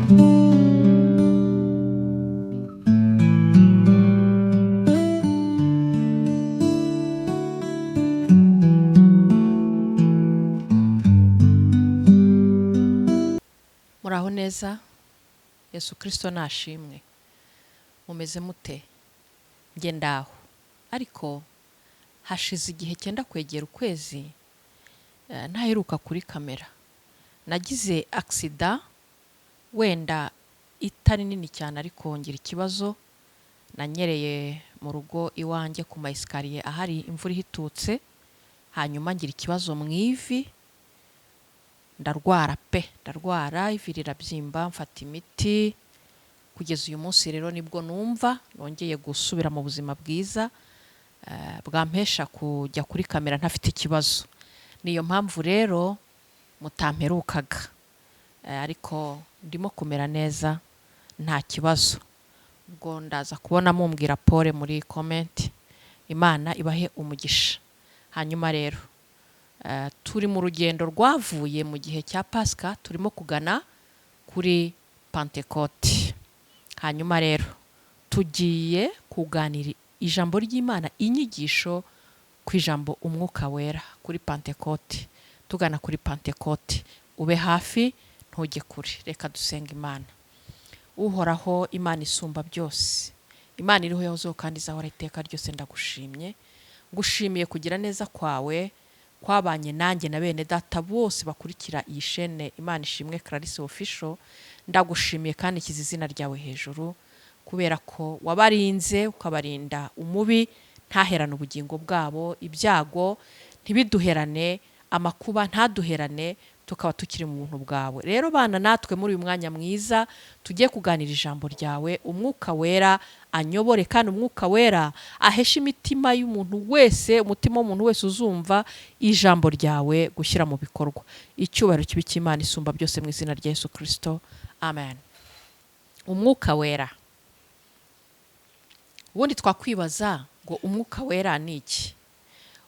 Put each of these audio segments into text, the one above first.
Muraho neza, Yesu Kirisito nashimwe. Mumeze mute? Njye ndaho, ariko hashize igihe cyenda kwegera ukwezi ntaheruka kuri kamera. Nagize accident, wenda itari nini cyane, ariko ngira ikibazo. Nanyereye mu rugo iwanjye ku ma escalier ahari imvura ihitutse, hanyuma ngira ikibazo mu ivi, ndarwara pe, ndarwara, ivi rirabyimba, mfata imiti kugeza uyu munsi. Rero nibwo numva nongeye gusubira mu buzima bwiza bwampesha kujya kuri kamera ntafite ikibazo. Niyo mpamvu rero mutamperukaga. Ariko ndimo kumera neza, nta kibazo. Ubwo ndaza kubona mumbwira pole muri comment. Imana ibahe umugisha. Hanyuma rero turi mu rugendo rwavuye mu gihe cya Pasika, turimo kugana kuri Pantekoti. Hanyuma rero tugiye kuganira ijambo ry'Imana, inyigisho ku ijambo Umwuka Wera kuri Pantekoti. Tugana kuri Pantekoti, ube hafi, ntujye kure. Reka dusenga Imana. Uhoraho Imana isumba byose, Imana iriho, yahozeho kandi izahora iteka ryose, ndagushimye. Ngushimiye kugira neza kwawe kwabanye nanjye na bene data bose bakurikira iyi shene Imana Ishimwe Clarisse Official. Ndagushimiye kandi nshyize izina ryawe hejuru kubera ko wabarinze, ukabarinda umubi ntaherane ubugingo bwabo, ibyago ntibiduherane, amakuba ntaduherane, tukaba tukiri mu buntu bwawe. Rero bana natwe muri uyu mwanya mwiza tugiye kuganira ijambo ryawe. Umwuka Wera anyobore, kandi Umwuka Wera aheshe imitima y'umuntu wese, umutima w'umuntu wese uzumva ijambo ryawe gushyira mu bikorwa. Icyubahiro kibe cy'Imana isumba byose, mu izina rya Yesu Kirisito, amen. Umwuka Wera, ubundi twakwibaza ngo Umwuka Wera ni iki?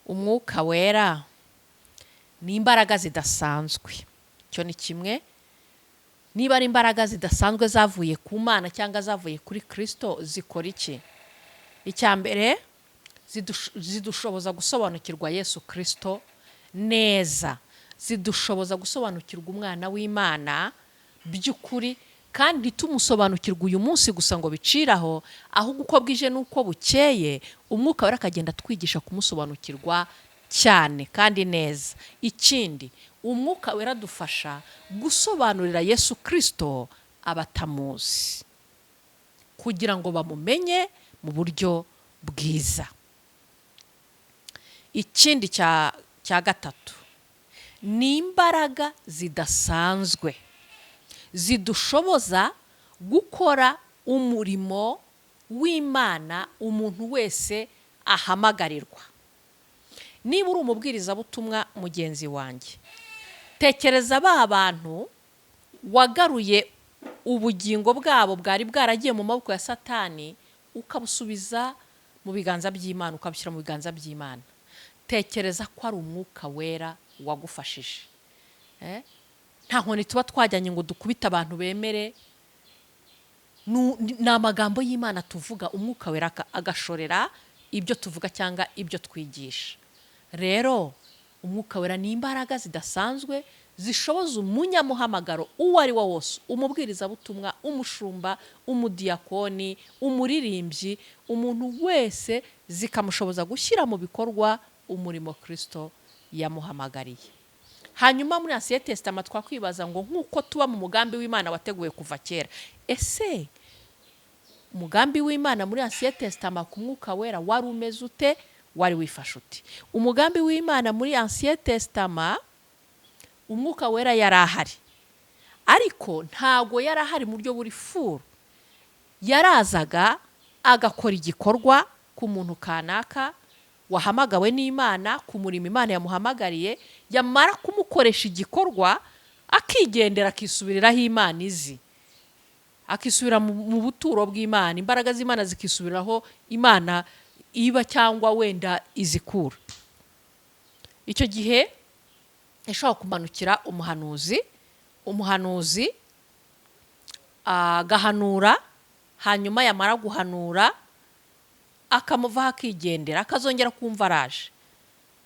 Umwuka Wera ni imbaraga zidasanzwe, icyo ni kimwe. Niba ari imbaraga zidasanzwe zavuye ku Mana cyangwa zavuye kuri Kirisito, zikora iki? Icya mbere, zidushoboza gusobanukirwa Yesu Kirisito neza, zidushoboza gusobanukirwa Umwana w'Imana by'ukuri, kandi tumusobanukirwa uyu munsi gusa ngo biciraho, ahubwo uko bwije n'uko bukeye Umwuka Wera akagenda atwigisha kumusobanukirwa cyane kandi neza. Ikindi, Umwuka Wera adufasha gusobanurira Yesu Kirisito abatamuzi kugira ngo bamumenye mu buryo bwiza. Ikindi cya gatatu, ni imbaraga zidasanzwe zidushoboza gukora umurimo w'Imana umuntu wese ahamagarirwa. Niba uri umubwirizabutumwa mugenzi wanjye, tekereza ba bantu wagaruye ubugingo bwabo bwari bwaragiye mu maboko ya Satani, ukabusubiza mu biganza by'Imana, ukabushyira mu biganza by'Imana. Tekereza ko ari Umwuka Wera wagufashije. Nta nkoni tuba twajyanye ngo dukubite abantu bemere. Ni amagambo y'Imana tuvuga, Umwuka Wera agashorera ibyo tuvuga cyangwa ibyo twigisha. Rero Umwuka Wera ni imbaraga zidasanzwe zishoboza umunyamuhamagaro uwo ari we wose, umubwirizabutumwa, umushumba, umudiyakoni, umuririmbyi, umuntu wese, zikamushoboza gushyira mu bikorwa umurimo Kirisito yamuhamagariye. Hanyuma muri Ancien Testament, twakwibaza ngo nk'uko tuba mu mugambi w'Imana wateguwe kuva kera, ese umugambi w'Imana muri Ancien Testament ku Mwuka Wera wari umeze ute, wari wifashe ute? Umugambi w'Imana muri Ancien Testament, Umwuka Wera yari ahari, ariko ntago yari ahari mu buryo buri full. Yarazaga agakora igikorwa ku muntu kanaka wahamagawe n'Imana ku murimo Imana yamuhamagariye, yamara kumukoresha igikorwa akigendera, akisubiriraho Imana izi, akisubira mu buturo bw'Imana, imbaraga z'Imana zikisubiraho Imana iba cyangwa wenda izikura. Icyo gihe ishobora kumanukira umuhanuzi, umuhanuzi Agahanura, hanyuma yamara guhanura akamuvaho akigendera, akazongera kumva araje.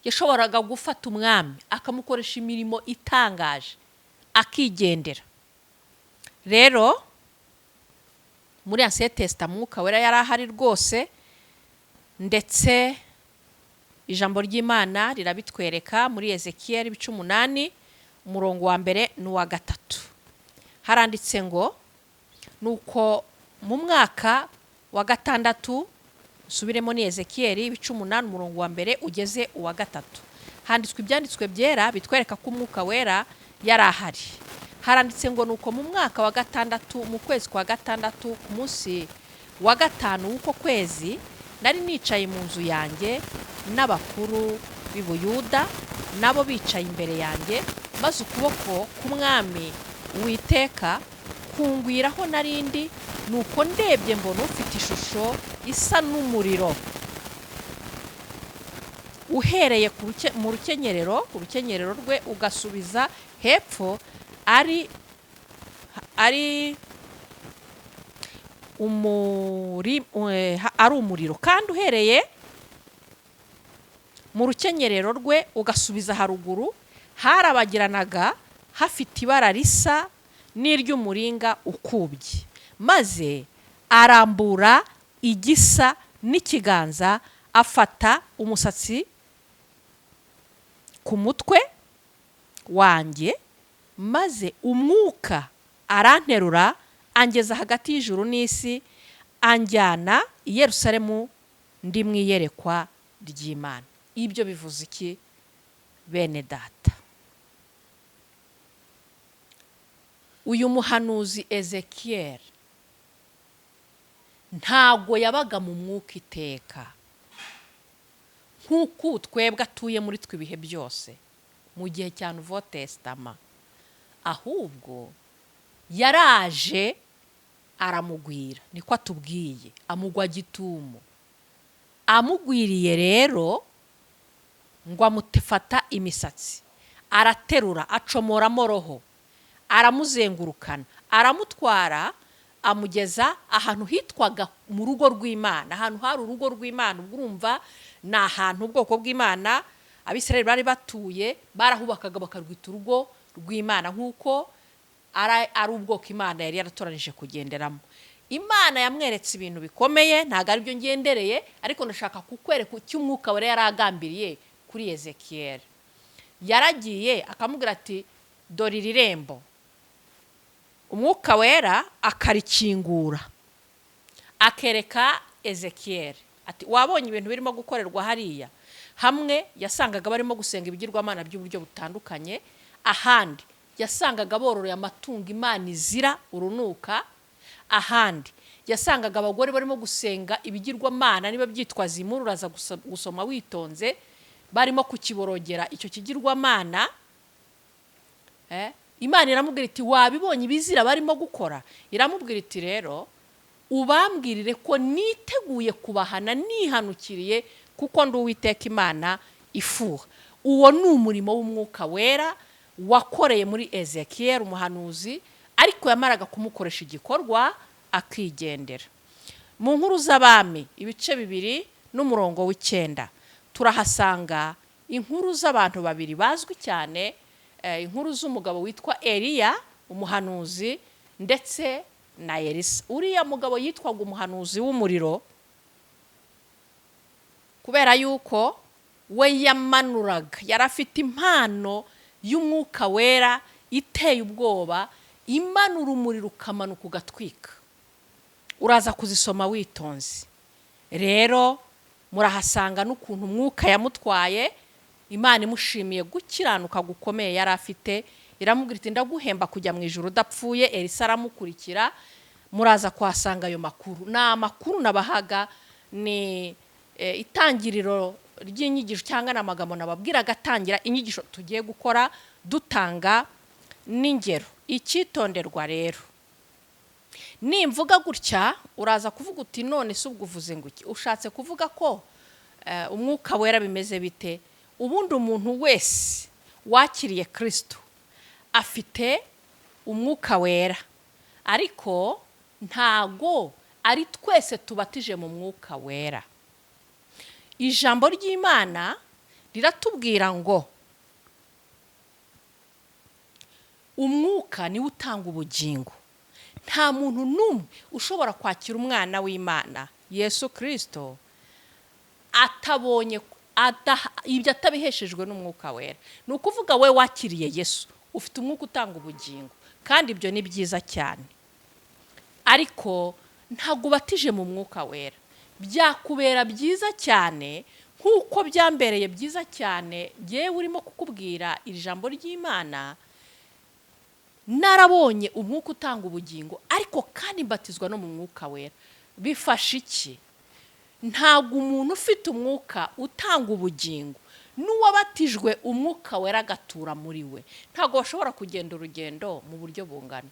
Yashoboraga gufata umwami akamukoresha imirimo itangaje akigendera. Rero muri Ancien Testament Mwuka Wera yari ahari rwose, ndetse ijambo ry'Imana rirabitwereka muri Ezekiyeli ibice 8, umurongo wa mbere n'uwa gatatu. Haranditse ngo: "Nuko mu mwaka wa gatandatu." Usubiremo, ni Ezekiyeli ibice 8, umurongo wa mbere ugeze uwa gatatu. Handitswe ibyanditswe byera bitwereka ko Umwuka Wera yari ahari. Haranditse ngo: "Nuko mu mwaka wa gatandatu, mu kwezi kwa gatandatu, ku munsi wa gatanu w'uko kwezi, nari nicaye mu nzu yanjye n'abakuru b'i Buyuda nabo bicaye imbere yanjye, maze ukuboko k'Umwami Uwiteka kungwiraho narindi. Nuko ndebye mbona ufite ishusho isa n'umuriro uhereye mu rukenyerero, urukenyerero rwe ugasubiza hepfo, ari umuriro, kandi uhereye mu rukenyerero rwe ugasubiza haruguru harabagiranaga, hafite ibara risa n'iry'umuringa ukubye. Maze arambura igisa n'ikiganza, afata umusatsi ku mutwe wanjye, maze Umwuka aranterura angeza hagati y'ijuru n'isi, anjyana i Yerusalemu ndi mu iyerekwa ry'Imana." Ibyo bivuze iki, bene Data? Uyu muhanuzi Ezekiel ntago yabaga mu mwuka iteka nk'uko twebwe atuye muri twe ibihe byose mu gihe cya Nouveau Testament, ahubwo yaraje aramugwira, niko atubwiye, amugwa gitumo. Amugwiriye rero ngo amufata imisatsi, araterura, acomoramo roho, aramuzengurukana, aramutwara, amugeza ahantu hitwaga mu rugo rw'Imana, ahantu hari urugo rw'Imana. Ubwo urumva ni ahantu ubwoko bw'Imana, Abisirayeli, bari batuye, barahubakaga bakarwita urugo rw'Imana, nk'uko ari ubwoko Imana yari yaratoranije kugenderamo. Imana yamweretse ibintu bikomeye, ntabwo aribyo ngendereye, ariko ndashaka kukwereka icyo Umwuka Wera yari agambiriye kuri Ezekiyeli. Yaragiye akamubwira ati: "Dore iri rembo." Umwuka Wera akarikingura, akereka Ezekiyeli ati: "Wabonye ibintu birimo gukorerwa hariya?" Hamwe yasangaga barimo gusenga ibigirwamana by'uburyo butandukanye, ahandi yasangaga bororeye amatungo Imana izira urunuka, ahandi yasangaga abagore barimo gusenga ibigirwamana, niba byitwa Zimuru, uraza gusoma witonze, barimo kukiborogera icyo kigirwamana. Imana iramubwira iti: "Wabibonye ibizira barimo gukora?" Iramubwira iti: "Rero ubambwirire ko niteguye kubahana nihanukiriye, kuko ndi Uwiteka Imana ifuha." Uwo ni umurimo w'Umwuka Wera wakoreye muri Ezekiel umuhanuzi, ariko yamaraga kumukoresha igikorwa akigendera. Mu Nkuru z'Abami ibice 2 n'umurongo wa 9 turahasanga inkuru z'abantu babiri bazwi cyane, inkuru z'umugabo witwa Eliya umuhanuzi ndetse na Elisa. Uriya mugabo yitwaga umuhanuzi w'umuriro kubera yuko we yamanuraga, yari afite impano y'Umwuka Wera iteye ubwoba, imanura umuriro ukamanuka ugatwika. Uraza kuzisoma witonze. Rero murahasanga n'ukuntu Umwuka yamutwaye, Imana imushimiye gukiranuka gukomeye yari afite, iramubwira iti: "Ndaguhemba kujya mu ijuru udapfuye." Elisa aramukurikira. Muraza kuhasanga ayo makuru. Ni amakuru nabahaga, ni itangiriro ry'inyigisho, cyangwa ni amagambo nababwiraga atangira inyigisho tugiye gukora, dutanga n'ingero. Icyitonderwa rero, nimvuga gutya uraza kuvuga uti: "None se ubwo uvuze ngo iki? Ushatse kuvuga ko Umwuka Wera bimeze bite?" Ubundi umuntu wese wakiriye Kirisito afite Umwuka Wera. Ariko ntago ari twese tubatije mu Mwuka Wera. Ijambo ry'Imana riratubwira ngo umwuka niwe utanga ubugingo. Nta muntu n'umwe ushobora kwakira umwana w'Imana Yesu Kirisito atabonye ibyo atabiheshejwe n'Umwuka Wera. Ni ukuvuga we wakiriye Yesu ufite umwuka utanga ubugingo, kandi ibyo ni byiza cyane, ariko ntabwo ubatije mu Mwuka Wera. Byakubera byiza cyane nk'uko byambereye byiza cyane yewe urimo kukubwira iri jambo ry'Imana, narabonye umwuka utanga ubugingo ariko kandi mbatizwa no mu Mwuka Wera. Bifasha iki? Ntabwo umuntu ufite umwuka utanga ubugingo n'uwabatijwe Umwuka Wera agatura muri we, ntabwo bashobora kugenda urugendo mu buryo bungana,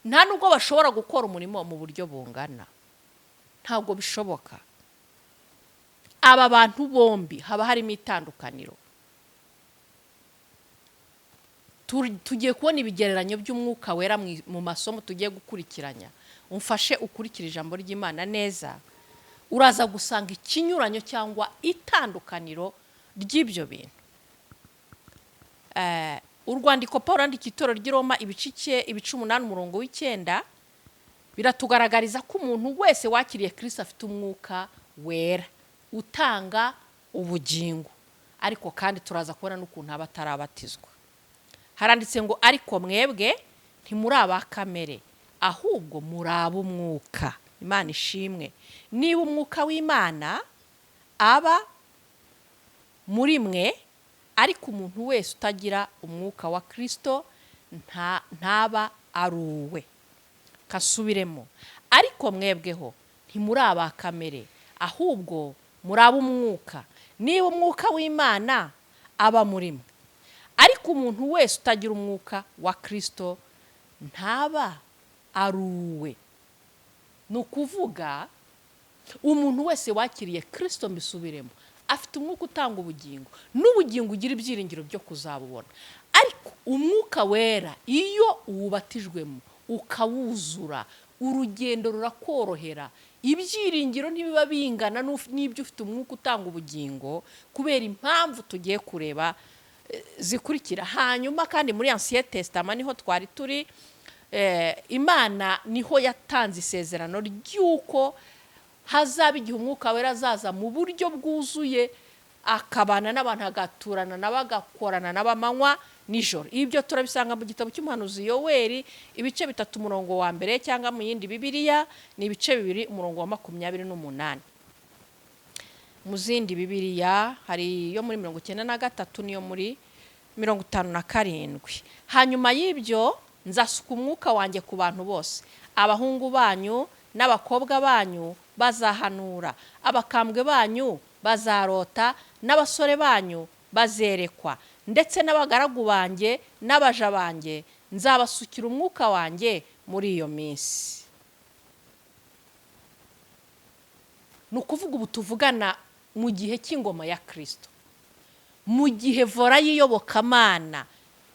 nta nubwo bashobora gukora umurimo mu buryo bungana, ntabwo bishoboka. Aba bantu bombi haba harimo itandukaniro. Tugiye kubona ibigereranyo by'Umwuka Wera mu masomo tugiye gukurikiranya. Umfashe ukurikire ijambo ry'Imana neza, uraza gusanga ikinyuranyo cyangwa itandukaniro ry'ibyo bintu. Urwandiko Paul yandikiye itorero ry'i Roma ibice 8 umurongo w'9 biratugaragariza ko umuntu wese wakiriye Kristo afite Umwuka Wera utanga ubugingo, ariko kandi turaza kubona n'ukuntu aba atarabatizwa. Haranditse ngo ariko mwebwe ntimuri aba kamere, ahubwo muri ab'umwuka. Imana ishimwe. Niba umwuka w'Imana aba muri mwe, ariko umuntu wese utagira umwuka wa Kristo ntaba ari uwe. Kasubiremo, ariko mwebweho ntimuri aba kamere, ahubwo muri ab'umwuka, niba umwuka w'Imana aba muri mwe. Ariko umuntu wese utagira umwuka wa Kristo ntaba ari uwe. Ni ukuvuga umuntu wese wakiriye Kristo, mbisubiremo, afite umwuka utanga ubugingo, n'ubugingo ugira ibyiringiro byo kuzabubona. Ariko Umwuka Wera iyo uwubatijwemo ukawuzura, urugendo rurakorohera, ibyiringiro ntibiba bingana n'ibyo ufite umwuka utanga ubugingo, kubera impamvu tugiye kureba zikurikira. Hanyuma kandi muri Ancien Testament niho twari turi, Imana niho yatanze isezerano ry'uko hazaba igihe Umwuka Wera azaza mu buryo bwuzuye, akabana n'abantu, agaturana nabo, agakorana nabo amanywa nijoro. Ibyo turabisanga mu gitabo cy'umuhanuzi Yoweri ibice 3 umurongo wa 1, cyangwa mu yindi Bibiliya ni ibice 2 umurongo wa 28. Mu zindi Bibiliya hari iyo muri 93 n'iyo muri 57. Hanyuma y'ibyo nzasuka umwuka wanjye ku bantu bose, abahungu banyu n'abakobwa banyu bazahanura, abakambwe banyu bazarota, n'abasore banyu bazerekwa, ndetse n'abagaragu banjye n'abaja banjye nzabasukira umwuka wanjye muri iyo minsi. Ni ukuvuga ubu tuvugana mu gihe cy'ingoma ya Kristo, mu gihe vora y'iyobokamana.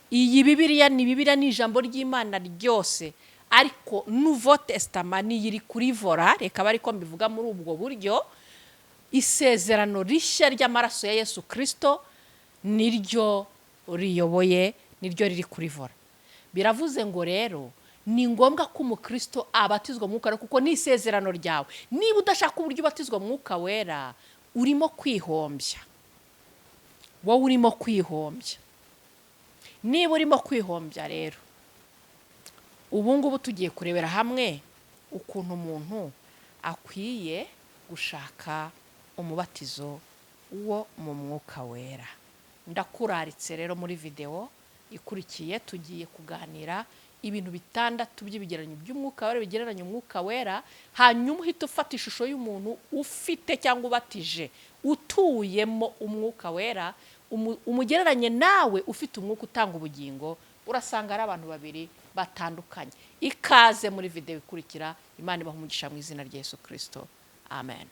Iyi Bibiliya ni Bibiliya, ni ijambo ry'Imana ryose, ariko Nouveau Testament ni iri kuri vora, reka bari ko mbivuga muri ubwo buryo. Isezerano rishya ry'amaraso ya Yesu Kristo niryo riyoboye, niryo riri kuri vora. Biravuze ngo rero ni ngombwa ko umukristo abatizwa Mwuka Wera, kuko ni isezerano ryawe. Niba udashaka uburyo ubatizwa Mwuka Wera, urimo kwihombya, wowe urimo kwihombya. Niba urimo kwihombya rero, ubu ngubu tugiye kurebera hamwe ukuntu umuntu akwiye gushaka umubatizo wo mu Mwuka Wera. Ndakuraritse rero muri video ikurikiye tugiye kuganira ibintu 6 by'ibigereranyo by'Umwuka Wera, bigereranya Umwuka Wera, hanyuma uhita ufata ishusho y'umuntu ufite cyangwa ubatije utuyemo Umwuka Wera, umugereranye nawe ufite umwuka utanga ubugingo, urasanga ari abantu babiri batandukanye. Ikaze muri video ikurikira. Imana ibahe umugisha mu izina rya Yesu Kristo. Amen.